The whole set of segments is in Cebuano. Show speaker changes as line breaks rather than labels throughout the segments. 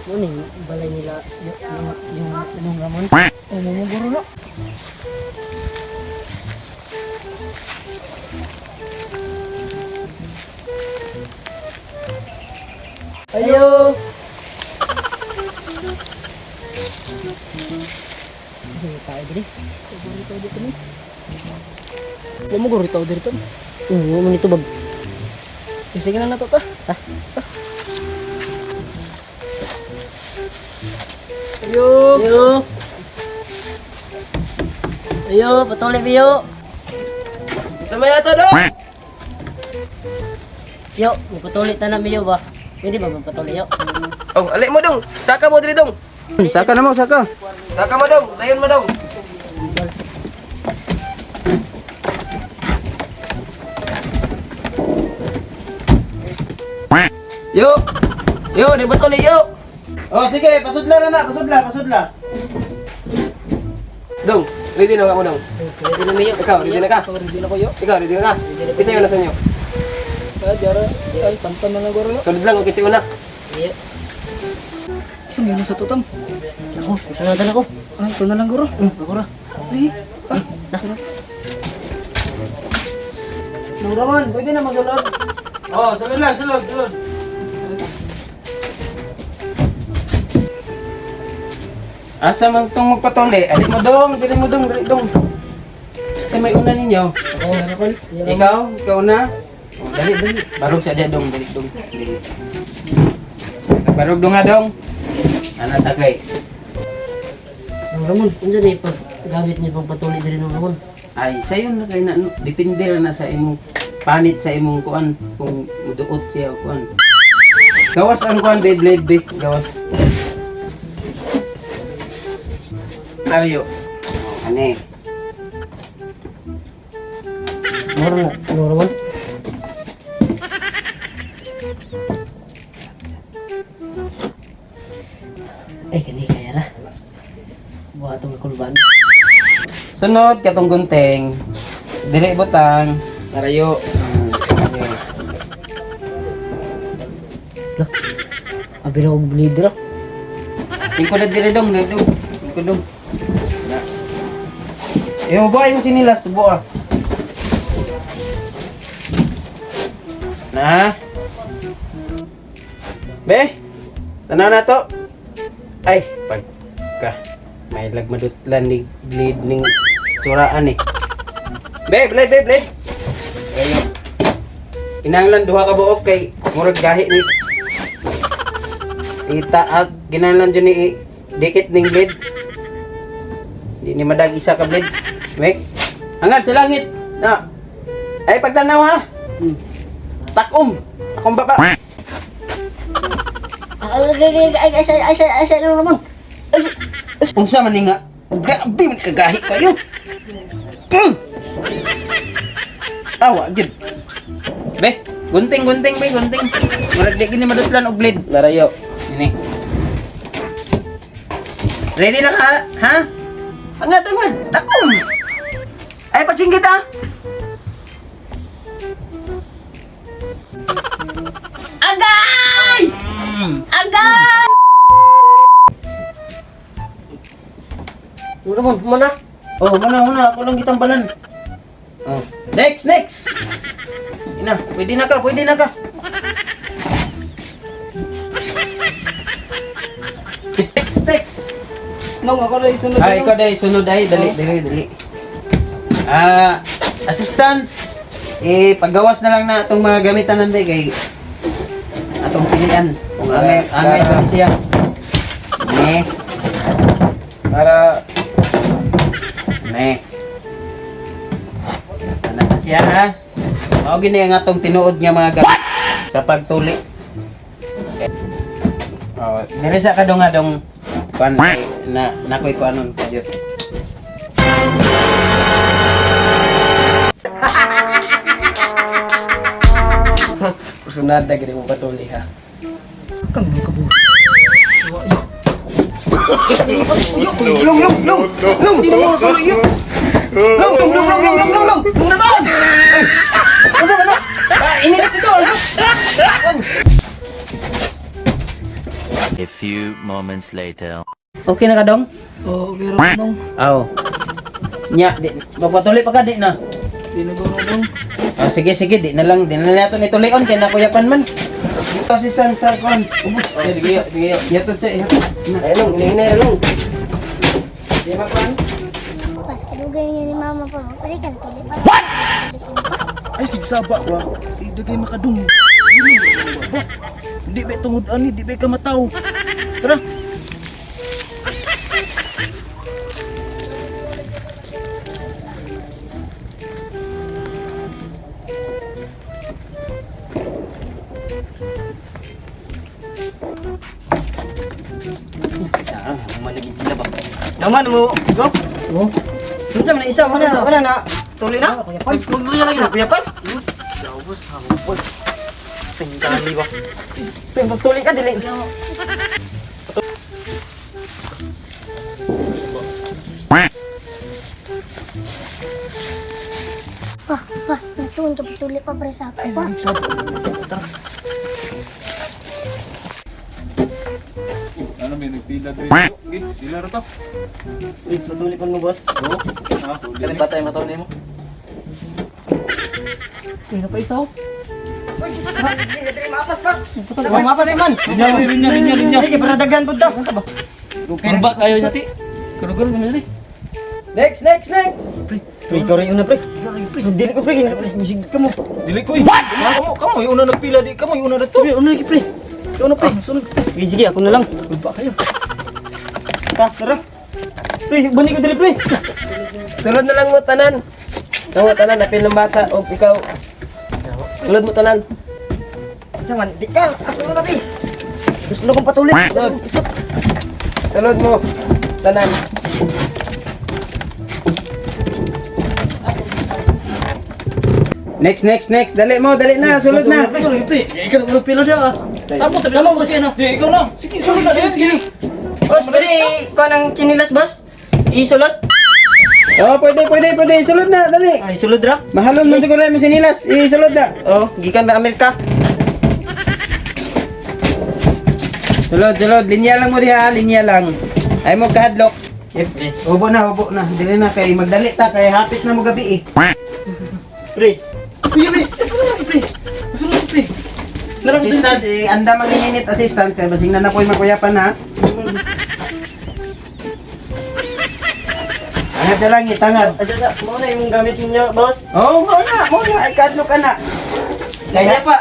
Ano yung balay nila yung yung Ramon?
Oh, mamuguro na.
Ayo! Ay, tayo diri.
Mamuguro ito dito.
Oo, mo nito bag.
Eh, sige na na to ta.
Ta.
Ayo.
Ayo! Ayo, patuloy biyo.
Sa may ato do.
Yo, magpatuloy ta na miyo ba? Pwede ba magpatuloy yo?
Oh, ali mo dong. Saka mo diri dong.
Saka na mo, saka.
Saka mo dong. Dayon mo dong. Yo. Yo, di ba tuloy yo?
Oh, sige, pasudla na na, pasudla, pasudla.
Dong, ready na ka mo dong.
Pwede na miyo.
Ikaw, ready na ka?
Ready na ko yo.
Ikaw, ready na ka? Isa yun na sa inyo.
Ah, jara. Ay, tamtam na lang guro yo.
Solid lang, okay sa una.
Ayo.
Isa may sa tutam.
Ako, kusunod ako.
Ay, ito na lang guro.
Ako ra.
Ay, ah. Tara. Nung Ramon, pwede na magsulod.
Oh, sulod lang, sulod, sulod. Asa man tong magpatuli? Ali mo dong, dili mo dong, dili dong. Sa may una ninyo.
Ako, ako.
Ikaw, ikaw na. Oh, dali, dali. Barog sa diya dong, dali dong. Dali. Barog dong ha dong. Ana sakay.
Nung Ramon, unsa na ipag gamit niyo pagpatuloy diri nung Ramon?
Ay, sayon na kay na ano, depende ra na sa imong panit sa imong kuan kung muduot siya o kuan. Gawas ang kuan Beyblade be, gawas.
Ariyo.
Oh, ane.
Moro na, nung Ramon. Ay, kani kaya ra. Buhatong kulban.
Sunod katong gunting. Dili butang.
Arayo.
Okay.
Lah. Abi na og bleed ra.
Tingko na dili dong, dili dong. Tingko dong. Na. Eh, ubo ay mo sinilas, ubo ah. Na. Be, tanaw na to. Ay, pagka. May lagmadutlan ni bleed ning tsuraan eh. Be, blade, be, blade. Ayo. Kinahanglan duha ka buok kay murag gahi ni ita at ginahanglan dyan ni dikit ning blade. Di ni madag isa ka blade. Mek. Hangad sa langit. Na. Ay pagtanaw ha. Takom. Takom baba.
Ay, ay, ay, ay, ay, ay, ay, ay, nung Ramon.
Unsa man ni nga? Grabe man kagahi kayo. Awa gyud. Be, gunting gunting be, gunting. Murag di gini madutlan og blade.
Narayo.
Ini. Ready na ka, ha? Angat, angat. Takom. Ay, pagsinggit ah.
Agay! Agay! Nung Ramon, mana?
Oh, muna, muna. Ako lang kitang balan. Oh. Next, next. Ina, pwede na ka, pwede na ka. Next, next.
Nung ako na isunod.
Ay, ikaw dahil, sunod ay. Dali, dali, dali. Ah, assistance. Eh, paggawas na lang na itong mga gamitan nanday kay atong pilian. Kung angay, angay pa ni siya. Ne,
Para
ne. Ano na siya ha? Mao gini ang atong tinuod nga mga gamit sa pagtuli. Oh, diri sa kadong adong kuan kay na nakoy kuanon kadyot.
Personal na gini mo patuli ha.
Kami nang kabuhi.
Long, long, long, long, di mo ko yo. Long, long, long, long, long, long, long, long naman. Ay, ano ba na? Ay, Inilit ito.
A few moments later.
Okay na ka dong?
Oh, okay ra dong.
Aw. Nya, di, magpatuloy pa ka di na.
Di na guro dong.
Oh, sige sige, di na lang, di na lang nato ni tuloyon kay nakuyapan man. Dito si San sa kon. Ubos.
Oh, sige, sige.
Yato sa iya.
Ay, long, hinay long.
Di ba kwan?
Pas kadugay niya ni mama pa, pwede ka na tuloy pa. What?
Ay sigsaba wa. Ay dagay makadung. Ba. Di ba tungod ani, di ba ka mataw. Tara.
Ah, malagin sila ba?
Naman mo, go.
Oh.
Unsa man isa mo na, wala na. Tuloy na.
Kuya Pan, tuloy na lagi na.
Kuya Pan,
Ubos, habol. Tingkali ba?
pre, magtuloy ka dili.
Pa, pa, natuon ka patuloy pa para sa ako pa.
Ano may nagpila dito? Okay, pila ra to.
Uy, patuloy pa mo, boss.
Oo. Ha, tuli.
Kanin bata yung mataw nimo.
Uy, napaisaw.
Uy, dili dili maapas pa. Maapas man.
Linya, linya, linya, linya.
Sige, para daghan pud ta.
Kurba kayo niya ti. Kurugol mo niya.
Next, next, next.
Pre, ikaw rin una, pre. Dili ko pre, bisig ka mo.
Dili ko eh. Kamo, kamo yung una nagpila di, kamo yung una dito.
Uy, ano lagi pre? Ano pre? Sunod.
Sige, sige, ako na lang.
Kurba kayo.
Ta, tara. Pre, bani ko dili, pre.
Sulod na lang mo tanan. Tama tanan apil ng bata og ikaw. Sulod mo tanan.
Unsa man, di ka, ako na, pre. Gusto kong patuloy.
Sulod mo tanan.
Next, next, next. Dali mo, dali na, sulod na.
Pre, pre. Ikaw na pila dia. ah. Sabot tabi mo kasi ano.
Di, ikaw na. Sige, sulod na. Sige.
Boss, pwede ko ng chinilas, boss? Isulod?
Oh, pwede, pwede, pwede. Sulod na, dali.
Ay, sulod ra.
Mahalon man siguro yung sinilas. Isulod na.
Oh, gikan ba Amerika?
Sulod, sulod. Linya lang mo diha, linya lang. Ay mo kahadlok. Eh, Ubo na, ubo na. Dili na kay magdali ta kay hapit na mo gabi eh.
Pre.
Pre, pre. Pre. Sulod pre.
Assistant, si anda mangininit assistant kay basing na napoy makuyapan ha. Angad sa langit, angad.
Asa sa, mo na yung gamit ninyo, boss.
Oh, mo na, mo na. Ay kahadlok ka na.
Kaya pa.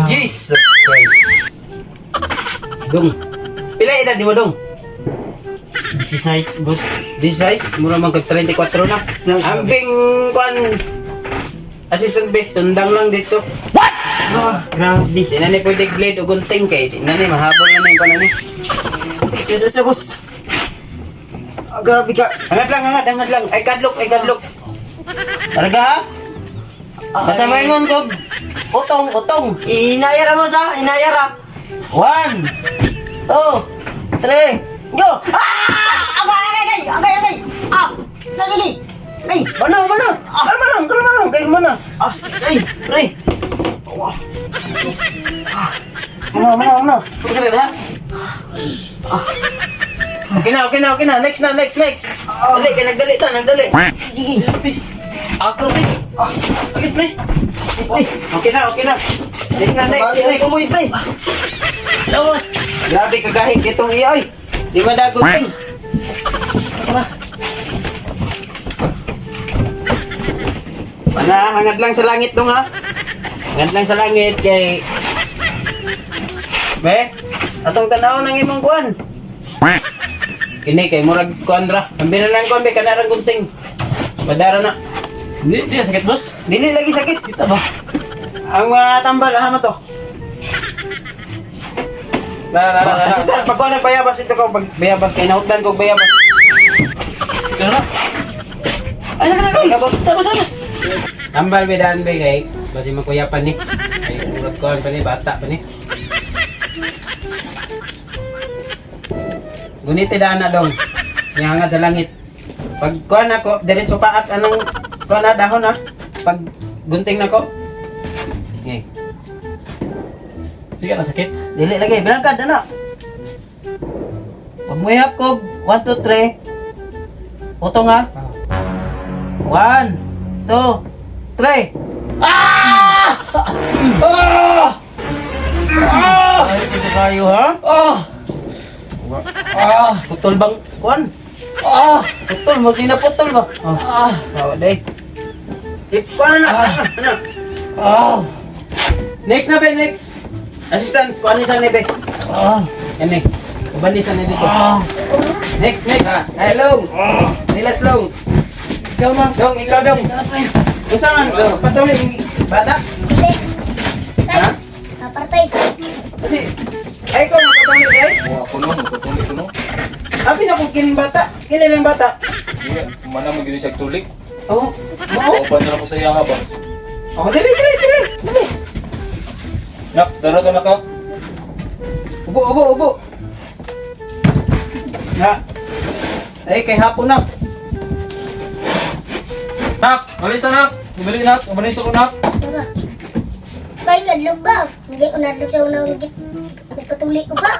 Jesus Christ. Dong. Pila edad ni mo dong?
16, boss.
This size, mura man kag 34 na. Ambing kuan assistant be, sundang lang dito.
Ah, grabe.
Di na ni pwede blade o gunting kay di na ni mahabol na na yung kuan ni.
Sis, sis, boss. Ah, grabe ka.
Angad lang, angad, angad lang. Ay kadlok, ay kadlok. Targa ha? Basta maingon kog utong, utong.
Inayara mo sa, inayara.
One.
2, 3, go! Ah! Agay, agay, agay! Agay, agay! Ah! Agay, agay! Ay!
Mano, mano. Kalma lang, kalma lang, kay mano.
Ah, ay! Pre!
Mano, mano, mano. Okay na. Okay na, okay na, okay na. Next na, next, next. Dali, kay nagdali ta, nagdali.
Sige!
Akro pre.
Okay, pre. Okay na, okay na. Next na, next,
Bali, ay,
next.
kumoy, pre!
Lawas.
Grabe kagahik itong iya, oy. Di madagot ting. Ana, hangad lang sa langit dong ha. Hangad lang sa langit kay Be, atong tanaw ng imong kuan. Kini kay murag kuan ra. Ambi na lang kuan be kanarang gunting. Badara na.
Di, di sakit boss.
Dili lagi sakit.
Kita ba?
Ang tambal ha to.
Na na na. na.
Assistant, pagkuha ng bayabas ito ko, pag bayabas kay nahutdan ko bayabas.
Ito na. Ay, sakit sakit. Sabos sabos.
Tambal be daan be kay basi makuyapan ni. Kay murag kuan pa ni bata pa ni. Gunite daan na dong. Nihangad sa langit. Pag kuan ako, diretso paak anong kuan na dahon ha. Pag Gunting na ko. Okay.
Di ka nasakit?
Dili lagi, bilangkad ana. Pag muhap ko, 1 2 3. Utong ha. 1 2 3.
Ah! Ah!
Ay, ito kayo ha?
Ah! Ah!
Putol bang kuan?
Ah!
Putol, mo na putol ba? Oh,
Ah!
Oh, day. Ip kuan na. Ana.
Ah!
Next na be, next. Assistance, kuan ni sa ni be.
Ah!
Yan eh. Uban ni sa ni dito.
Ah!
Next, next.
Ay, long. Nilas long.
Ikaw na.
Dong, ikaw dong. Unsa man? Patuloy bata.
Hindi. Tay.
Ha?
Apartay.
Kasi ay ko makatuloy day.
Oh, ako nung, magpatuloy ko nung.
Abi na kung kining bata. Kini lang bata.
Iya, mana mo gini siya tulik.
Oh, mao.
O, pa na ko sa iya nga ba?
Oh, dili dili dili. Dili.
Nak, dara ka na ka.
Ubo, ubo, ubo. Na. Ay, kay hapon na.
Nak, alis na nak. Bumili nak, bumili sa ko nak.
Baba. Bay, kadlog ba? Hindi ko nadlog sa unang nagpatuli ko ba?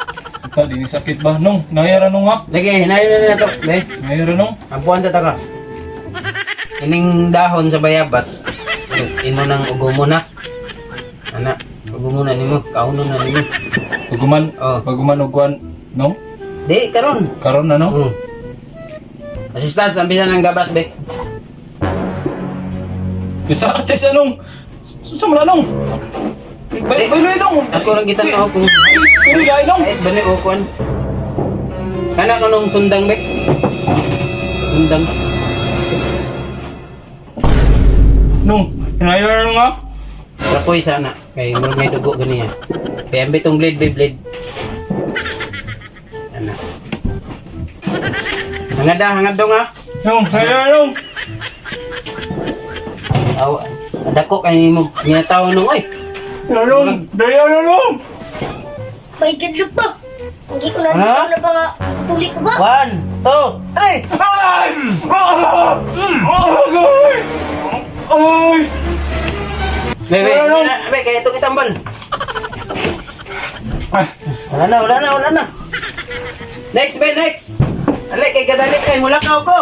Ta, di ni sakit ba? Nung, nahira nung ha.
Lagi, hinayon na nila to. Be,
Nahira nung.
ampuan sa taka. Ining dahon sa bayabas. Imo nang ugo mo na. Ana, ugo mo na nimo, kaunon na nimo.
Paguman,
Oh.
paguman og kuan nung.
Di karon.
Karon na no.
Assistance, ambisan ng gabas, be.
Bisa ate sa nung. Sa mga nung. Bay, bay nung.
Ako lang kita na kung
Ay, ay nung.
ay bani o kuan. Kana ko nung sundang, be. Sundang.
Nung, nahira nung ha.
Rapoy sana kay murag may dugo ganiya. Kay ambi tong blade, be, blade. Ana. Hangad ah, hangad dong ah.
Nung, nahira nung.
Aw, dako kay nimo ginataw nung oy.
Nung, nahira nung.
Bay, kadlog ba? Hindi ko nadlog sa una pa nga nagpatuli ko ba?
1 2 3.
Ay! Ah! Ay! Ay!
Be, be, na, be, kay itong itambal.
Wala na, wala na, wala na.
Next, be, next. Ali, kay kadali kay mulakaw ko.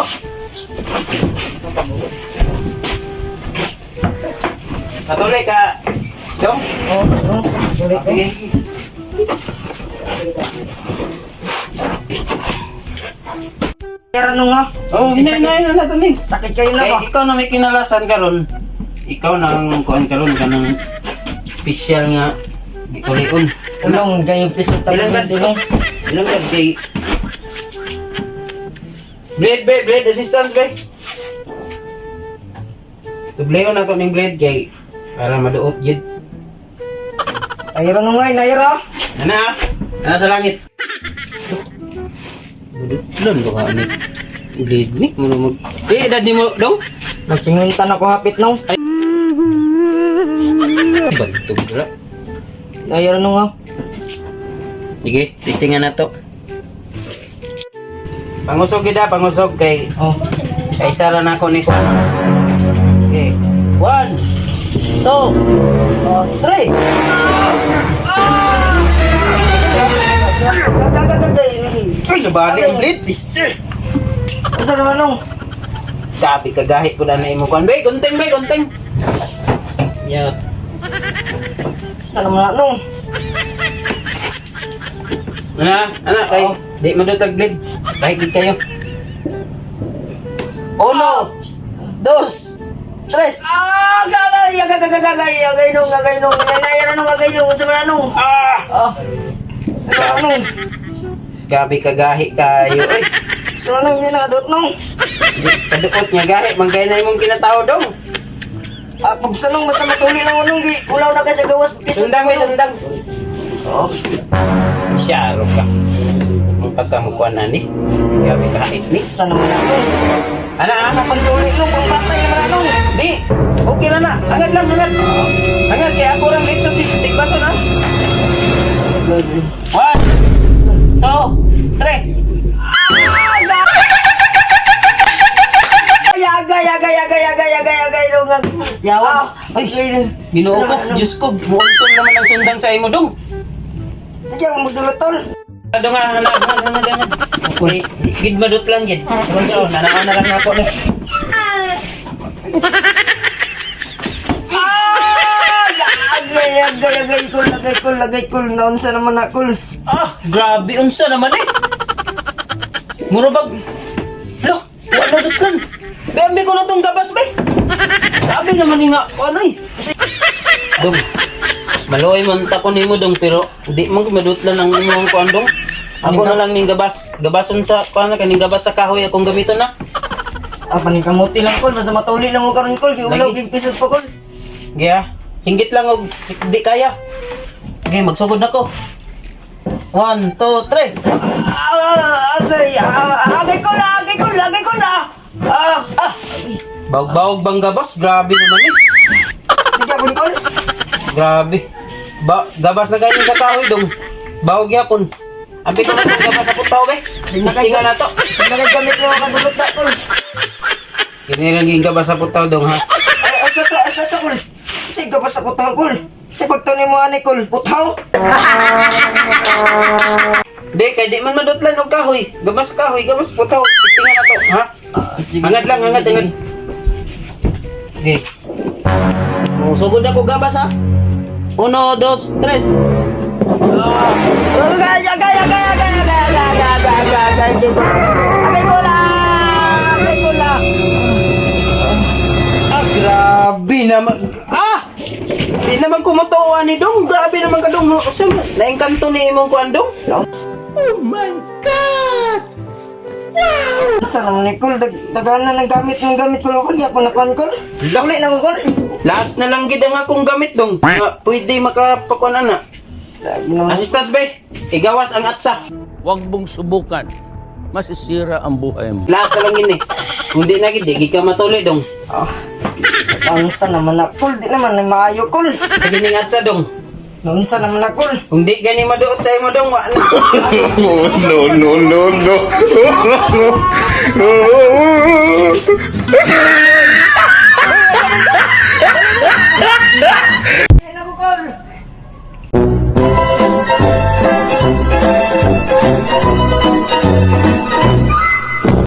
Patuloy ka. Dong.
Oh, tuloy ko.
Sige.
Pero nung ha.
Oh, hinay na nato ni.
Sakit kayo na
Kay
ba?
ikaw na may kinalasan karon. Ikaw na ang kuan karon kanang special nga gitulion.
Ulong kayo piso
Ilang
talaga
gan? Ilang gan kay Blade be, blade assistance be. Tubleon na to ning blade kay para maduot gid.
Ayro nung ay, nayro.
Ana, ah. Ana sa langit. Budot ba ka ani? Blade ni mo mag. Eh, edad ni mo dong.
Magsinguntan ako hapit nung.
Bantog ra.
Ayro nung ha.
Sige, testingan na to. Pangusog gid ah, pangusog kay
Oh.
kay sara na ako ni ko. Okay.
1 2 3.
Ay, nabali ang blade.
Unsa naman nung?
Sabi kagahi ko na na imo kuan. Bay, gunting bay, gunting. Yeah.
Unsa naman na nung?
Ana, ana kay di madutag blade. Kahit gid kayo.
Uno, dos, tres. Ah, gagay, gagay, gagay, gagay, gagay nung, gagay nung, gagay nung, gagay nung, unsa man na nung?
Ah!
Ah. Unsa man na nung?
Gabi kagahi kayo. Oy,
Unsa man nung ginadot nung?
di kaduot nga gahi mangkay na imong kinatao dong.
Ah, pagsa nung basta matuli lang nung gi, ulaw na ka sa gawas. Piso.
Sundang may sundang. Oh. Syaro ka. Ang pagkamukuan na ni. Gabi kahit ni.
Unsa naman na nung?
Ana, ah.
Ana pantuli nung, pambatay naman na nung.
Di, okay na na. Angad lang, angad. Angad, kaya ako lang dito si Tigbason, ha? One, two, three.
Ay, agay, agay, agay, agay, agay, agay, nung. Yawa.
Ay, Ginoo ko, Diyos ko, buontol naman ang sundang sa imo dong.
Di ako magdulot, tol.
Dong ha, hana, hana, hana, hana. Okay, gid madut lang gid. So, nanakaw na lang ako ni.
Ah! Agay, agay, agay, kol, agay, kol, agay, kol. Naunsa naman na, kol.
Ah, grabe unsa naman eh. Mura bag. Lo, wala dutlan. Be, ambi ko na tong gabas be. Grabe naman ni nga, ano eh. Dong. Maluoy man ta ko nimo dong pero di man ko madutlan ang imong kuan dong. Ako na lang ning gabas. Gabason sa kuan kaning gabas sa kahoy akong gamiton na.
Ah, paningkamuti lang, kol. Basta matuli lang ko karon, kol. Giulaw,
Lagi.
gipisod pa, kol.
Gaya, singgit lang og di kaya. Okay, magsugod na ko. 1, 2, 3.
Ah, agay, ah, agay, kol, ah, agay, kol, agay, kol, ah. Ah, ah.
Bawg-bawg bang gabas? Grabe naman eh.
Di ka, kol.
Grabe. Ba gabas na ganyan sa kahoy dong. Bawog yapon. Ambi ko na itong gabas sa putaw be. Testingan na to.
Sige gamit mo kadulot na, kol.
Gini lang yung gabas sa putaw dong ha.
Ay, asa sa, asa sa, kol. Sige pa sa putaw, kol. Sa pagtunin mo, ani, kol. Putaw.
Di, kay di man madutlan og kahoy. Gabas sa kahoy, gabas putaw. Testingan na to ha. Hangad lang, hangad, hangad. Okay. Oh, sugod ako gabas ha. Uno, dos, tres.
Agay, agay, agay, agay, agay, agay, agay, agay, agay, agay, kol. Agay, kol, ah. Agay, kol, ah.
Ah, grabe naman. Ah! Di naman kumutuwa ni Dong. Grabe naman ka, Dong. Usa man, naengkanto ni imong kuan, Dong.
Isa naman ni kol, daganan ng gamit ng gamit kol ako, di ako nakuan kol.
Lah.
Uli na ko kol.
Last na lang gid ang akong gamit, Dong. Nga, pwede makapakuan ana.
Grabe naman.
Assistance, be. Igawas ang atsa.
Huwag mong subukan. Masisira ang buhay mo.
Last na lang gini. Kung di na gid, di gid ka matuloy, Dong.
Ah, Naunsa naman na kol, di naman na maayo kol.
Sige ning atsa, Dong.
Naunsa naman na kol.
Kung di gani maduot sa imo, Dong, wa na.
No, no, no, no.